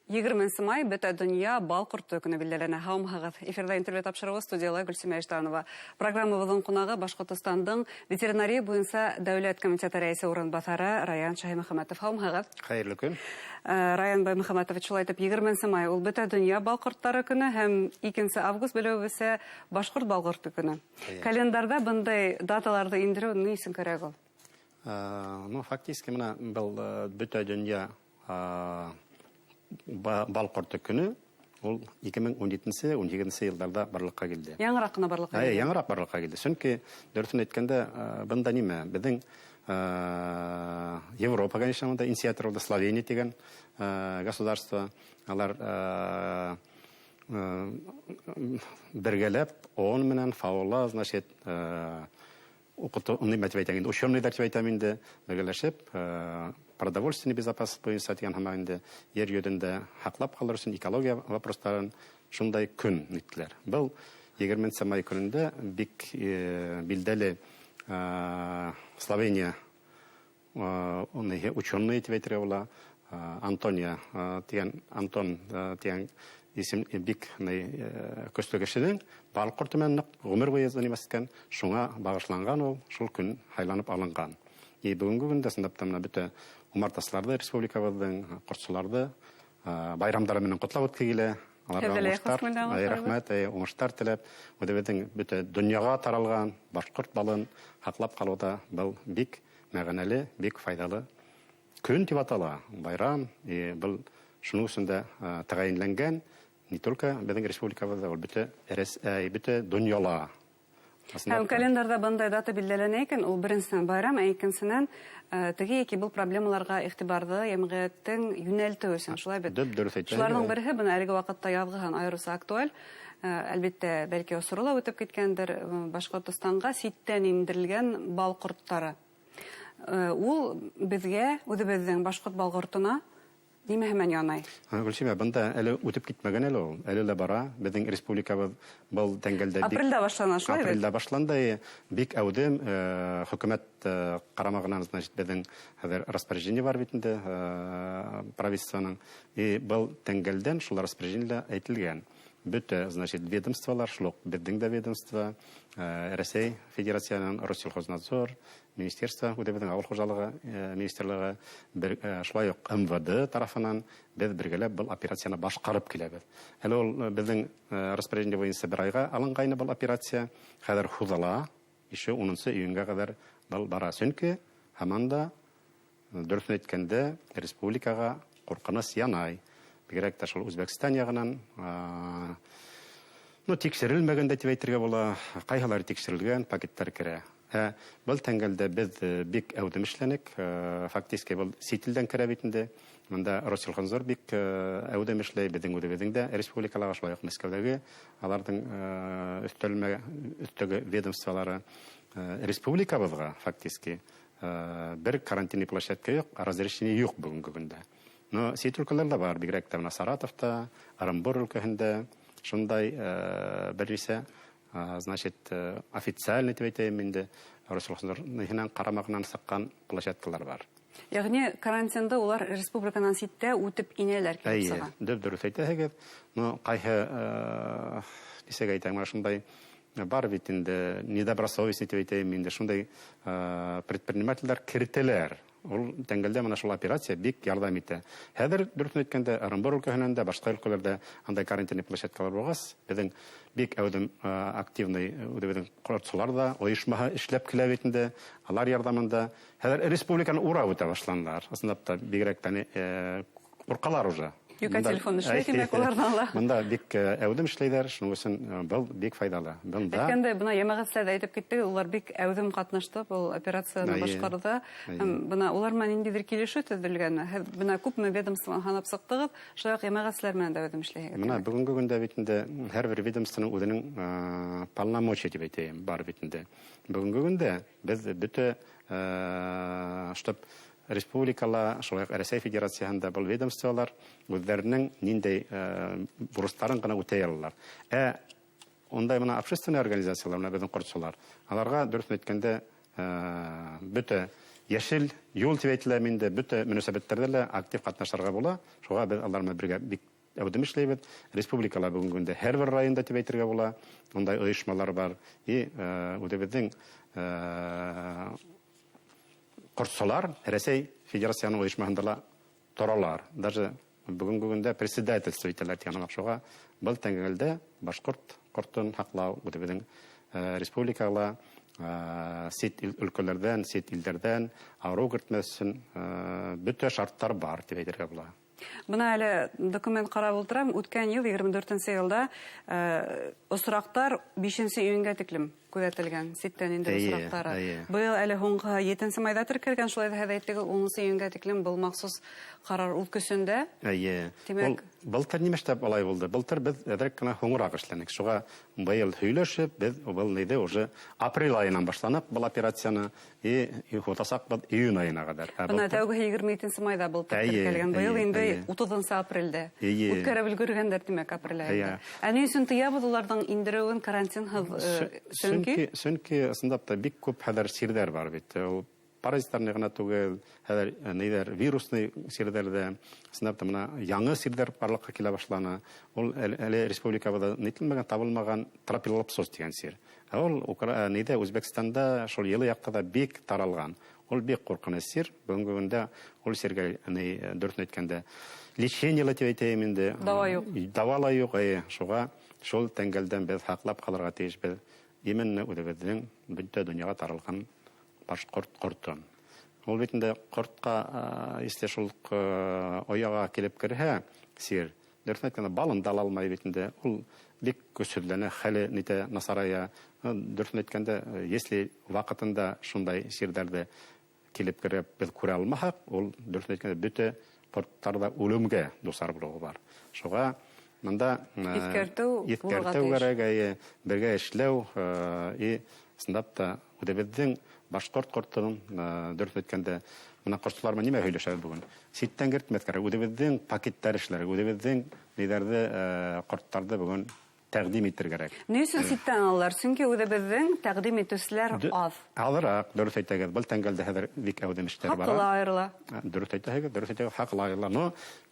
20 май бөтә донъя бал ҡорто көнө билдәләнә. Һаумыһығыҙ. Эфирҙа интервью тапшырыуы, студияла Гөлсимә Иштанова. Программабыҙҙың ҡунағы — Башҡортостандың ветеринария буйынса дәүләт комитеты рәйесе урынбаҫары Раян Шаһимөхәмәтов. Һаумыһығыҙ. Хәйерле көн. Раян Баймөхәмәтович, шулай итеп, 20 май ул бөтә донъя бал ҡорттары көнө һәм 2 август, белеүебеҙсә, башҡорт бал ҡорто көнө. Календарҙа бындай даталарҙы индереү ни өсөн кәрәк ул? Ну, фактически, бына был бөтә донъя бал ҡорто көнө ул 2017, 18 йылдарҙа барлыҡҡа килде. Яңыраҡ ҡына барлыҡҡа килде. Яңыраҡ барлыҡҡа килде. Сөнки, дөрөҫөн әйткәндә, бында нимә? Беҙҙең Европа, конечно, бында инициатор булды, Словения тигән государство. Алар бергәләп ООН менән ФАО-ла, значит, уҡытыу, нимә тип әйтәм инде, ученыйҙар тип әйтәм инде, бергәләшеп, продовольственный безопасность буйынса тигән һымаҡ инде, ер йөҙөндә һаҡлап ҡалыр өсөн экология вопростарын шундай көн иттеләр. Был 20 май көнөндә бик билдәле Словения ученый тип әйтергә була, Антония тигән, Антон тигән исем бик көслө кешенең бал ҡорто менән ныҡ ғүмер буйы заниматься иткән, шуңа бағышланған ул, шул көн һайланып алынған. И бөгөнгө көндә ысынлап та бына бөтә умартасыларҙы, республикабыҙҙың ҡортсоларҙы байрамдары менән ҡотлап үтке килә. Аларға уңыштар, рәхмәт, уңыштар теләп, үҙебеҙҙең бөтә донъяға таралған башҡорт балын һаҡлап ҡалыуҙа был бик мәғәнәле, бик файҙалы көн тип атала, байрам, и был шуның өсөн дә тәғәйенләнгән, не только беҙҙең республикабыҙҙа, ул бөтә донъяла. Һәм календарҙа бындай дата билдәләнә икән, ул беренсенән байрам, ә икенсенән теге йәки был проблемаларға иғтибарҙы йәмғиәттең йүнәлтеү өсөн, шулай бит? Дөп дөрөҫ әйтәһең. Шуларҙың береһе бына әлеге ваҡытта яҙғы һан айырыуса актуаль. Әлбиттә, бәлки осоро ла үтеп киткәндер, Башҡортостанға ситтән индерелгән бал ҡорттары. Ул беҙгә, үҙебеҙҙең башҡорт бал ҡортона нимә менән янай? Гөлсимә, бында әле үтеп китмәгән әле ул, әле лә бара. Беҙҙең республикабыҙ был тәңгәлдә бик Апрелдә башлана, шулай бит? Апрелдә башланды, бик әүҙем, хөкүмәт ҡарамағынан, значит, беҙҙең хәҙер распоряжение бар бит инде, правительствоның. И был тәңгәлдән шул распоряжениелә әйтелгән. Бөтә, значит, ведомстволар, шул уҡ беҙҙең дә ведомство, Рәсәй Федерацияһының Россельхознадзор, министерство, үҙебеҙҙең ауыл хужалығы министрлығы, шулай уҡ МВД тарафынан беҙ бергәләп был операцияны башҡарып киләбеҙ. Әле ул беҙҙең распоряжение буйынса бер айға алынғайны был операция, хәҙер һуҙыла, еще 10 июньгә ҡәҙәр был бара. Сөнки һаман да, дөрөҫөн әйткәндә, республикаға ҡурҡыныс янай. Бигерәк тә шул Үзбәкстан яғынан, ну, тикшерелмәгән дә тип әйтергә була, ҡайһылары тикшерелгән пакеттар керә. Был тәңгәлдә беҙ бик әүҙем эшләнек, фактически был сит илдән керә бит инде. Мында Россельхознадзор бик әүҙем эшләй, беҙҙең үҙебеҙҙең дә республикалағы, шулай уҡ Мәскәүҙәге аларҙың өҫтәге ведомстволары. Республикабыҙға фактически бер карантинный площадка юҡ, разрешение юҡ бөгөнгө көндә. Но сит өлкәләрҙә бар, бигерәк тә бына Саратовта, Ырымбур өлкәһендә шундай бер нисә, значит, официальный тип әйтәйем инде, Россельхознадзор ҡарамағынан сыҡҡан площадкалар бар. Йәғни карантинды улар республиканан ситтә үтеп инәләр килеп Эйе, сыға. дөп дөрөҫ әйтәһегеҙ. Но ҡайһы, нисек әйтәм, менә шундай бар бит инде, недобросовестный тип әйтәйем инде, шундай предпринимателдәр керетәләр. Ул тәңгәлдә менә шул операция бик ярҙам итә. Хәҙер дөрөҫөн әйткәндә, Ырымбур өлкәһенән дә, башҡа өлкәләрҙә андай карантинный площадкалар булғас, беҙҙең бик әүҙем, активный үҙебеҙҙең ҡортсолар ҙа ойошмаһы эшләп килә бит инде, алар ярҙамында. Хәҙер республиканы урап үтә башланылар. Ысынлап та, бигерәк тә, ҡурҡалар уже. Юка телефон эшләй, тимәк, уларҙан ла. Мында бик әүҙем эшләйҙәр, шуның өсөн был бик файҙалы. Бында Әйткәндәй, бына йәмәғәтселәр дә әйтеп китте, улар бик әүҙем ҡатнашты был операцияны башҡарҙы. Һәм бына улар менән ниндәйҙер килешеү төҙөлгәнме? Һеҙ бына күпме ведомствоны һанап сыҡтығыҙ, шулай уҡ йәмәғәтселәр менән дә әүҙем эшләйһегеҙ. Бына бөгөнгө көндә бит инде һәр бер ведомствоның үҙенең полномочия тип әйтәйем, бар бит инде. Бөгөнгө көндә беҙ бөтә чтоб республикала, шулай уҡ Рәсәй Федерацияһында был ведомстволар үҙҙәренең ниндәй бурыстарын ғына үтәй алалар. Ундай бына общественный организациялар, бына беҙҙең ҡортсолар, аларға дөрөҫөн әйткәндә, бөтә Йәшел юл тип әйтелә инде, бөтә мөнәсәбәттәрҙә лә актив ҡатнашырға була. Шуға беҙ алар менән бергә бик әүҙем эшләйбеҙ. Республикала бөгөнгө көндә һәр бер районда тип әйтергә була, ундай ойошмалар бар. И үҙебеҙҙең ҡортсолар Рәсәй Федерацияһының ойошмаһында ла торалар. Даже бөгөнгө көндә председательство итәләр тигән һымаҡ. Шуға был тәңгәлдә башҡорт ҡортон һаҡлау үҙебеҙҙең республикала сит өлкәләрҙән, сит илдәрҙән ауырыу кертмәҫ өсөн бөтә шарттар бар тип әйтергә була. Бына әле документ ҡарап ултырам, үткән йыл 24 йылда осраҡтар 5 июньгә тиклем күҙәтелгән, ситтән инде осраҡтары. Быйыл әле һуңғы 7 майҙа теркәлгән, шулай ҙа һеҙ әйттегеҙ, 10 июньгә тиклем был махсус ҡарар үҙ көсөндә. Тимәк, Былтыр нимә эшләп алай булды? Былтыр беҙ әҙерәк кенә һуңыраҡ эшләнек. Шуға быйыл һөйләшеп, беҙ был нейҙе уже апрель айынан башланып был операцияны и һутасаҡбыҙ июнь айына ҡәҙәр. Бына тәүге 27 майҙа былтыр теркәлгән, быйыл инде 30 апрелдә. Үткәреп өлгөргәндәр, тимәк, апрель айында. Ә ни өсөн тыябыҙ уларҙың индереүен карантинһыҙ? Сөнки ысынлап та бик күп хәҙер сирҙәр бар бит. Ул паразиттарны ғына түгел, хәҙер нейҙәр, вирусный сирҙәр ҙә, ысынлап та бына яңы сирҙәр барлыҡҡа килә башланы. Ул әле республикабыҙҙа нителмәгән, табылмаған тропилопсоз тигән сир. Ә ул нейҙә, Үзбәкстанда, шул йылы яҡта да бик таралған. Ул бик ҡурҡыныс сир. Бөгөнгө көндә ул сиргә, ни, дөрөҫөн әйткәндә, лечение лә тип әйтәйем инде. Дауа юҡ. Дауа ла юҡ, эйе. Шуға шул тәңгәлдән беҙ һаҡлап ҡалырға тейешбеҙ. Именно үҙебеҙҙең бөтә донъяға таралған башҡорт ҡорто. Ул бит инде ҡортҡа, если шул ояға килеп керһә, сир, дөрөҫөн әйткәндә, балын да ала алмай бит инде. Ул бик көсһөҙләнә, хәле нитә насарая. Дөрөҫөн әйткәндә, если ваҡытында шундай сирҙәрҙе килеп кереп беҙ күрә алмаһаҡ, ул дөрөҫөн әйткәндә, бөтә ҡорттар ҙа үлемгә дусар булыуы бар. Шуға мында, Иҫкәртеү булырға иҫкәртеү тейеш. кәрәк, эйе, бергә эшләү, и ысынлап та үҙебеҙҙең башҡорт ҡортоноң, дөрөҫ әйткәндә, бына ҡортсолар менән нимә һөйләшәбеҙ бөгөн? Ситтән кертмәҫ кәрәк, үҙебеҙҙең пакеттар эшләр, үҙебеҙҙең ниҙәрҙе, ҡорттарҙы бөгөн тәҡдим итер кәрәк. Ни өсөн ситтән алалар? Сөнки үҙебеҙҙең тәҡдим итеүселәр аҙ. Аҙыраҡ, дөрөҫ әйтәгеҙ. Был тәңгәлдә хәҙер бик әүҙем эштәр Хаҡы бара. ла айырыла. Дөрөҫ әйтәһегеҙ, дөрөҫ әйтәһегеҙ, хаҡы ла айырыла. Но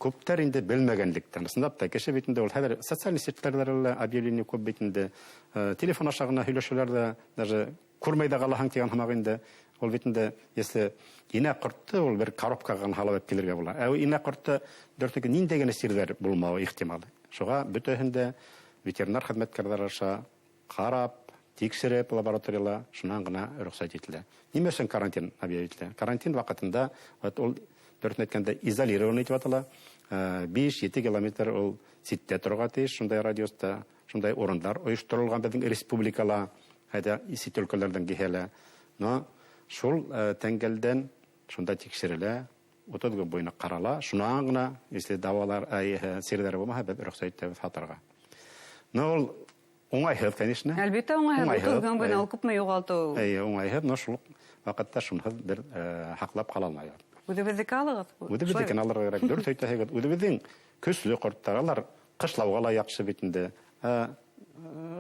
күптәр инде белмәгәнлектән. Ысынлап та кеше бит инде ул хәҙер социаль сеттәрҙә лә объявление күп бит инде. Телефон аша ғына һөйләшәләр ҙә, даже күрмәй ҙә ҡалаһың тигән һымаҡ инде. Ул бит инде, если инә ҡортто, ул бер коробкаға ғына һалып килергә була. Ә инә ҡортто дөрөҫлөккә ниндәй генә сирҙәр булмауы ихтимал. Шуға бөтәһен дә ветеринар хеҙмәткәрҙәр аша ҡарап, тикшереп лабораторияла, шунан ғына рөхсәт ителә. Нимә өсөн карантин объявить ителә? Карантин ваҡытында, вот ул дөрөҫөн әйткәндә, изолированный тип атала. 5-7 километр ул ситтә торорға тейеш, шундай радиуста, шундай урындар ойошторолған беҙҙең республикала, хәтта сит өлкәләрҙән килһә лә. Но шул тәңгәлдән шунда тикшерелә, 30 көн буйына ҡарала, шунан ғына, если дауалар, сирҙәре булмаһа, беҙ рөхсәт итәбеҙ һатырға. Но ул уңайһыҙ, конечно. Әлбиттә, уңайһыҙ. Уңайһыҙ, 30 көн буйына эйе. ул күпме юғалтыу? Эйе, уңайһыҙ, но шул ваҡытта шунһыҙ бер һаҡлап ҡала алмайбыҙ. Үҙебеҙҙеке алығыҙ. Үҙебеҙҙекен алырға кәрәк. Дөрөҫ әйтәһегеҙ, үҙебеҙҙең көслө ҡорттар, алар ҡышлауға ла яҡшы бит инде.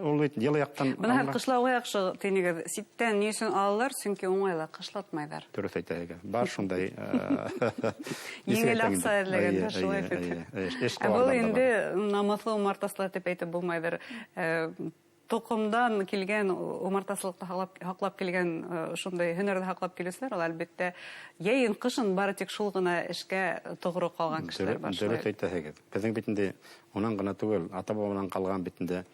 Ул бит йылы яҡтан Бына һәр алына. ҡышлауға яҡшы тинегеҙ. Ситтән ни өсөн алалар? Сөнки уңайлы, ҡышлатмайҙар. Дөрөҫ әйтәһегеҙ. Бар шундай, Еңел нисек аҡса әйтәң инде? эҙләгәндә Эйе, шулай эйе, бит. эйе, эйе. Эш Ә был тауарҙар да инде бар. намыҫлы умартасылар тип әйтеп булмайҙыр. Тоҡомдан килгән умартасылыҡты һаҡлап килгән, шундай һөнәрҙе һаҡлап килеүселәр, ул әлбиттә йәйен, ҡышын бары тик шул ғына эшкә тоғро ҡалған кешеләр бар шулай. Дөрөҫ әйтәһегеҙ. Беҙҙең бит инде унан ғына түгел, ата-бабанан ҡалған бит инде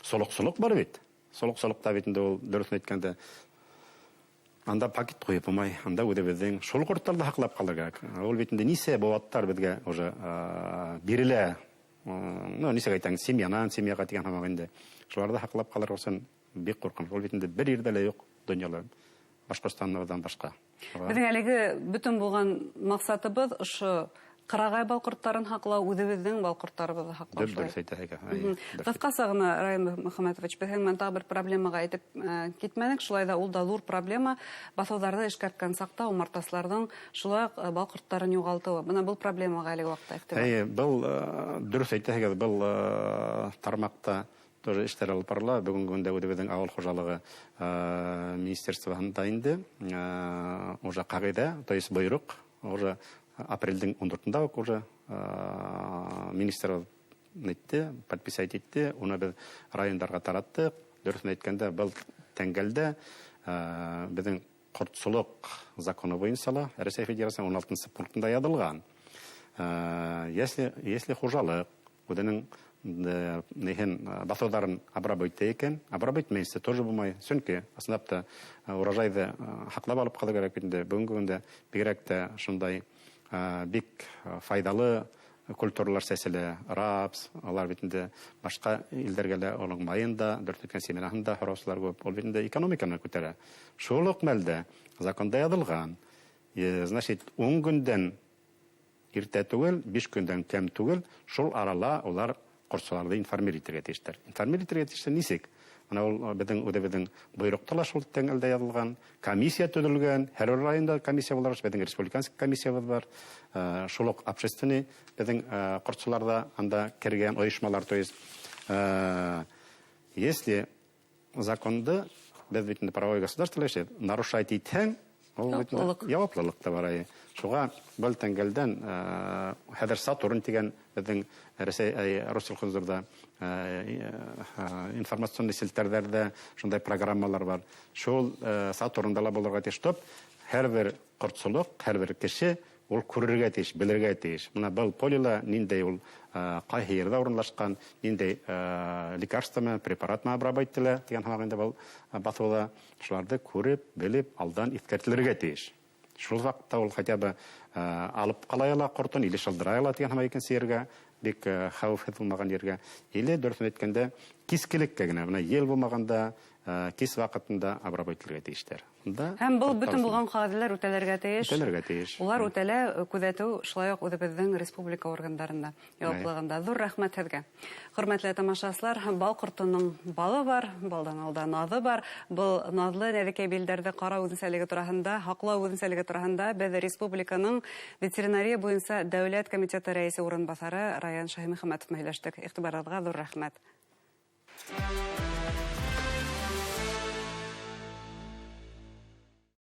солоҡсолоҡ бар бит. Солоҡсолоҡта бит инде ул дөрөҫөн әйткәндә анда пакет ҡуйып булмай, анда үҙебеҙҙең шул ҡорттарҙы һаҡлап ҡалыр кәрәк. Ул бит инде нисә быуаттар беҙгә уже бирелә. Ну, нисек әйтәң, семьянан семьяға тигән һымаҡ инде. Шуларҙы һаҡлап ҡалыр өсөн бик ҡурҡыныс. Ул бит инде бер ерҙә лә юҡ донъяла, Башҡортостандан башҡа. Беҙҙең әлеге бөтөн булған маҡсатыбыҙ ошо ҡырағай балҡорттарын һаҡлау, үҙебеҙҙең балҡорттарыбыҙҙы һаҡлау. Дөрөҫ, дөрөҫ әйтәһегеҙ. Әйе, дөрөҫ. Ҡыҫҡаса ғына, Райым Мөхәммәтович, беҙ һеҙ менән тағы бер проблемаға әйтеп китмәнек. Шулай ҙа ул да ҙур проблема. Баҫыуҙарҙы эшкәрткән саҡта умартасыларҙың шулай уҡ балҡорттарын юғалтыуы. Бына был проблемаға әлеге ваҡытта иғтибар. Әйе, был дөрөҫ әйтәһегеҙ, был тармаҡта Тоже эштәр алып барыла. Бөгөнгө көндә үҙебеҙҙең ауыл хужалығы министерствоһында инде уже ҡағиҙә, то есть бойороҡ, уже апрелдең 14-ндә үк уже министр нитте, подписать итте, уны беҙ райондарға тараттыҡ. Дөрөҫөн әйткәндә, был тәңгәлдә беҙҙең ҡортсолоҡ законы буйынса ла Рәсәй Федерацияһының 16-нсы пунктында яҙылған. Если хужалыҡ үҙенең неһен баҫыуҙарын обработать икән, обработать итмәйенсә тоже булмай. Сөнки ысынлап та урожайҙы һаҡлап алып ҡалыр кәрәк бит инде. Бөгөнгө көндә бигерәк тә шундай бик файҙалы культуралар сәселә, рапс, алар бит инде башҡа илдәргә лә уның майын да, дөрөҫ семенаһын да һораусылар күп. Ул бит инде экономиканы күтәрә. Шул уҡ мәлдә законда яҙылған, значит, 10 көндән иртә түгел, 5 көндән кәм түгел, шул арала улар ҡортсоларҙы информир итергә тейештәр. Информир итергә тейештәр нисек? Мына ул беҙҙең үҙебеҙҙең бойороҡта ла шул тәңгәлдә яҙылған, комиссия төҙөлгән, һәр бер районда комиссия буларыш, беҙҙең республиканский комиссиябыҙ бар, шул уҡ общественный беҙҙең ҡортсоларҙа анда кергән ойошмалар, то есть, если законды беҙ бит инде правовой государство эшләйбеҙ, нарушать итһәң, ул бит инде Яуаплылыҡ. яуаплылыҡ та бар. Әйе. Шуға был тәңгәлдән хәҙер Сатурн тигән беҙҙең Рәсәй, Россельхознадзорҙа, информационный селтәрҙәрҙә шундай программалар бар. Шул Сатурнда ла булырға тейеш, чтоб һәр бер ҡортсолоҡ, һәр бер кеше ул күрергә тейеш, белергә тейеш. Мына был полила ниндәй ул, ҡайһы ерҙә урынлашҡан, ниндәй лекарство менән, препарат менән обрабатывать ителә тигән һымаҡ инде был баҫыуҙа шуларҙы күреп, белеп, алдан иҫкәртелергә тейеш. Шул ваҡытта ул хотя бы алып ҡалай ала ҡортон или шылдырай ала тигән һымаҡ икенсе ергә, бик хәүефһеҙ булмаған ергә. Или дөрөҫөн әйткәндә, кискелеккә генә, бына ел булмағанда, кис ваҡытында обработать ителергә тейештәр. Унда Һәм был ҡорттар бөтөн өсөн. булған ҡағиҙәләр үтәлергә тейеш. Үтәлергә тейеш. Улар үтәлә, күҙәтеү шулай уҡ үҙебеҙҙең республика органдарында яуаплығында. Ҙур рәхмәт һеҙгә. Хөрмәтле тамашасылар, бал ҡортоноң балы бар, балдан алда наҙы бар. Был наҙлы нәҙекәй билдәрҙе ҡарау үҙенсәлеге тураһында, һаҡлау үҙенсәлеге тураһында беҙ республиканың ветеринария буйынса дәүләт комитеты рәйесе урынбаҫары Раян Шаһимөхәмәтов менән һөйләштек. Иғтибарығыҙға ҙур рәхмәт.